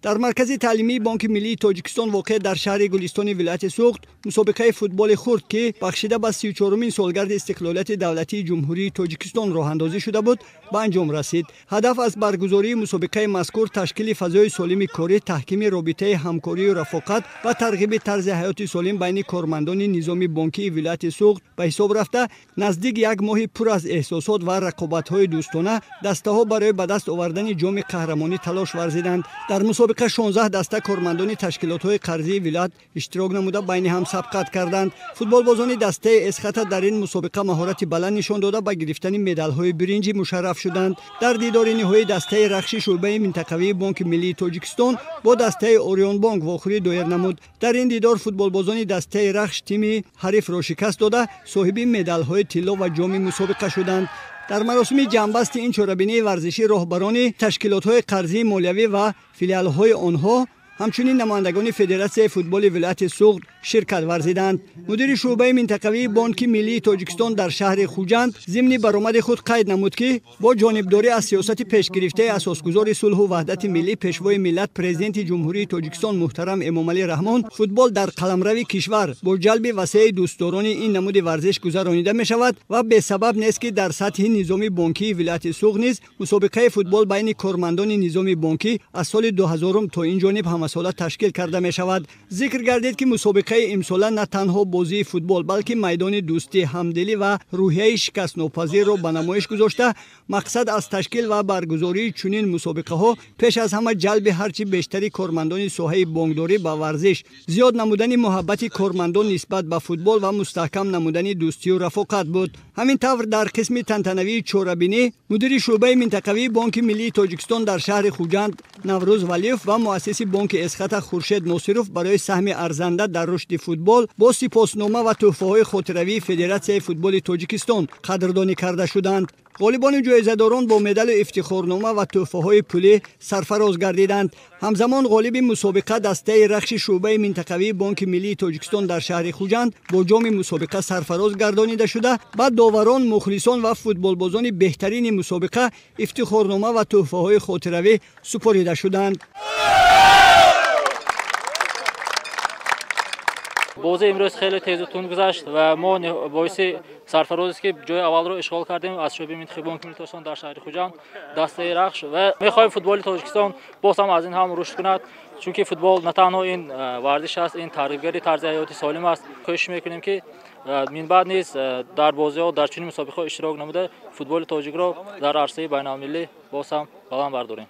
Дар маркази таълимии Бонки миллии Тоҷикистон воқеъ дар шаҳри Гулистони вилояти Суғд мусобиқаи футболи хурд, ки бахшида ба 34-умин солгарди истиқлолияти давлатии Ҷумҳурии Тоҷикистон роҳандозӣ шуда буд, ба анҷом расид. Ҳадаф аз баргузории мусобиқаи мазкур ташкили фазои солими корӣ, таҳкими робитаи ҳамкорию рафоқат ва тарғиби тарзи ҳаёти солим байни кормандони низоми бонкии вилояти Суғд ба ҳисоб рафта, наздик як моҳи пур аз эҳсосот ва рақобатҳои дӯстона дастаҳо барои ба даст овардани ҷоми қаҳрамонӣ талош варзиданд. Дар мусобиқа 16 даста кормандони ташкилотҳои қарзии вилоят иштирок намуда байни ҳам сабқат карданд. Футболбозони дастаи Эсхата дар ин мусобиқа маҳорати баланд нишон дода, ба гирифтани медалҳои биринҷӣ мушарраф шуданд. Дар дидори ниҳоии дастаи Рахши шӯъбаи минтақавии Бонки миллии Тоҷикистон бо дастаи Орионбонк вохӯрӣ доир намуд. Дар ин дидор футболбозони дастаи Рахш тими ҳарифро шикаст дода, соҳиби медалҳои тилло ва ҷоми мусобиқа шуданд. Дар маросими ҷамъбасти ин чорабинии варзишӣ роҳбарони ташкилотҳои қарзии молиявӣ ва филиалҳои онҳо, ҳамчунин намояндагони Федератсияи футболи вилояти Суғд ширкат варзиданд. Мудири шӯъбаи минтақавии Бонки миллии Тоҷикистон дар шаҳри Хуҷанд зимни баромади худ қайд намуд, ки бо ҷонибдорӣ аз сиёсати пешгирифтаи асосгузори сулҳу ваҳдати миллӣ, пешвои миллат, президенти Ҷумҳурии Тоҷикистон муҳтарам Эмомалӣ Раҳмон, футбол дар қаламрави кишвар бо ҷалби васеи дӯстдорони ин намуди варзиш гузаронида мешавад ва бесабаб нест, ки дар сатҳи низоми бонкии вилояти Суғд низ мусобиқаи футбол байни кормандони низоми бонкӣ аз соли 2000 то ин ҷониб ҳамасола ташкил карда мешавад. Зикр гардид, ки мусобиқаи имсола на танҳо бозии футбол, балки майдони дӯстӣ, ҳамдилӣ ва рӯҳияи шикастнопазирро ба намоиш гузошта, мақсад аз ташкил ва баргузории чунин мусобиқаҳо пеш аз ҳама ҷалби ҳарчи бештари кормандони соҳаи бонкдорӣ ба варзиш, зиёд намудани муҳаббати кормандон нисбат ба футбол ва мустаҳкам намудани дӯстию рафоқат буд. Ҳамин тавр, дар қисми тантанавии чорабинӣ мудири шӯъбаи минтақавии Бонки миллии Тоҷикистон дар шаҳри Хуҷанд Наврӯз Валиев ва муассиси бонки Эсхата Хуршед Носиров барои саҳми арзанда дар рушди футбол бо сипоснома ва тӯҳфаҳои хотиравии Федератсияи футболи Тоҷикистон қадрдонӣ карда шуданд. Ғолибони ҷоизадорон бо медалу ифтихорнома ва тӯҳфаҳои пулӣ сарфароз гардиданд. Ҳамзамон ғолиби мусобиқа дастаи Рахши шӯъбаи минтақавии Бонки миллии Тоҷикистон дар шаҳри Хуҷанд бо ҷоми мусобиқа сарфароз гардонида шуда, ба доварон, мухлисон ва футболбозони беҳтарини мусобиқа ифтихорнома ва тӯҳфаҳои хотиравӣ супорида шуданд. Бозӣ имрӯз хеле тезу тунд гузашт ва мо боиси сарфарозест, ки ҷои аввалро ишғол кардем аз шӯъбаи минтақавии Бонки миллии Тоҷикистон дар шаҳри Хуҷанд, дастаи Рахш, ва мехоҳем футболи Тоҷикистон боз ҳам аз ин ҳам рушд кунад, чунки футбол на танҳо ин варзиш аст, ин тарғибгари тарзи ҳаёти солим аст. Кӯшиш мекунем, ки минбаъд низ дар бозиҳо, дар чунин мусобиқаҳо иштирок намуда, футболи тоҷикро дар арсаи байналмилалӣ боз ҳам баланд бардорем.